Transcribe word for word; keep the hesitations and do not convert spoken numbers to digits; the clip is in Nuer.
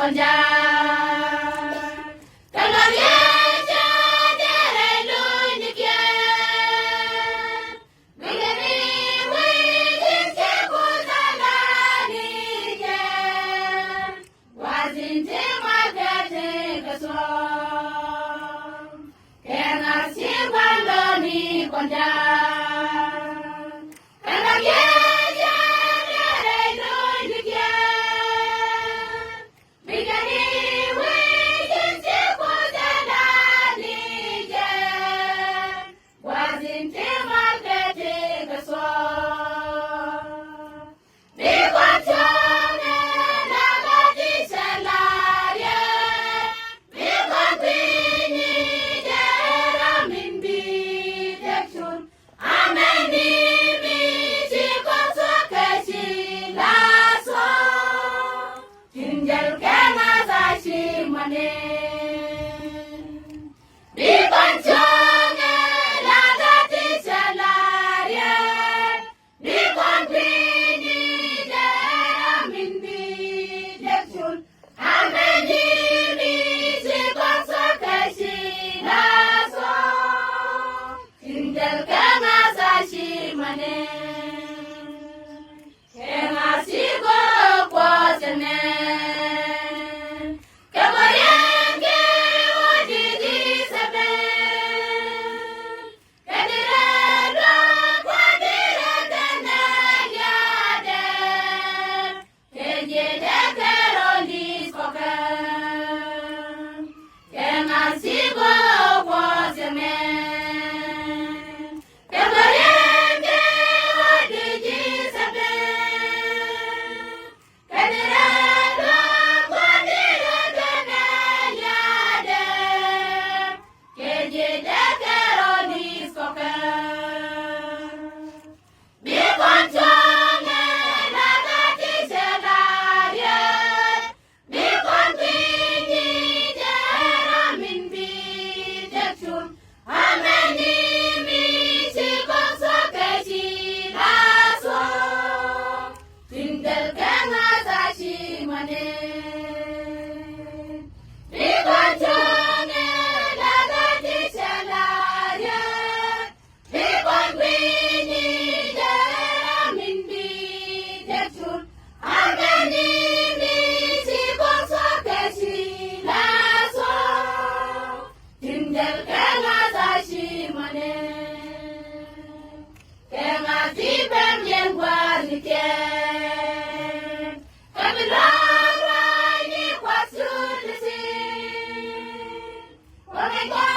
Kɔn ja̱a̱ kɛ lɔr yɛ ca dee rɛy luny ni kiɛ. Bikɛ ni wi̱i̱ ji̱n ci kuth ala ni jɛ. Gua̱a̱th in ti ŋuan kɛ ti kɛ thuɔ̱k. Kɛ ŋa̱th ci gua̱n lɔni kɔn ja̱a̱. Kɛ ŋa̱th yɛ jɛ dee rɛy luny ni kiɛ. Bikɛ ni wi̱i̱ ji̱n ci kuth ala ni jɛ. Gua̱a̱th in ti ŋuan kɛ ti kɛ thuɔ̱k. Bi kɔn cuɔ̱ŋ ɛ la gat ti cɛ la̱r yɛ. Bi kɔn kui̱ny ni jɛ ram in bi dek cun. Amɛn ni mi ci kɔn thuɔ̱k kɛ ci la thuɔ̱k. Tin jäl kɛ ŋa̱th a ci mɔni. Bi kɔn cuɔ̱ŋ ɛ la gat ti cɛ la̱r yɛ. Bi kɔn kui̱ny ni jɛ ram in bi dek cun. Amɛn ni mi ci kɔn thuɔ̱k kɛ ci la thuɔ̱k. Tin jäl kɛ ŋa̱th a ci mɔni. Kɛ ŋa̱th ci gɔɔ kuɔth ɛmɛ. Kɛ bä riɛn kɛ wä di di sɛ ben. Kɛ di rɛ luaak wä di rɛ kɛ nɛ liaadɛ. Kɛ jiɛ dɛ kɛ rɔ di kɔkɛ. Kɛ ŋa̱th ci gɔɔ kuɔth ɛmɛ. Kɛ bä riɛn kɛ wä di di sɛ ben. Kɛ di rɛ luaak wä di rɛ kɛ nɛ liaadɛ. Kɛ jiɛ dɛ kɛ rɔ di kɔkɛ. Bi kɔn cuɔ̱ŋ ɛ la gat ti cɛ la̱r yɛ. Bi kɔn kui̱ny ni jɛ ram in bi dek cun. Amɛn ni mi ci kɔn thuɔ̱k kɛ ci la thuɔ̱k. Tin jäl kɛ ŋa̱th a ci mɔni. Bi kɔn cuɔ̱ŋ ɛ la gat ti cɛ la̱r yɛ. Bi kɔn kui̱ny ni jɛ ram in bi dek cun. Amɛn ni mi ci kɔn thuɔ̱k kɛ ci la thuɔ̱k. Tin jäl kɛ ŋa̱th a ci mɔni. Kɛ ŋa̱th ti ben yɛn gua̱a̱r ni kɛ. Kɛ bi lɔr ruaacni kuath cul ti si. Kɛ ŋa̱th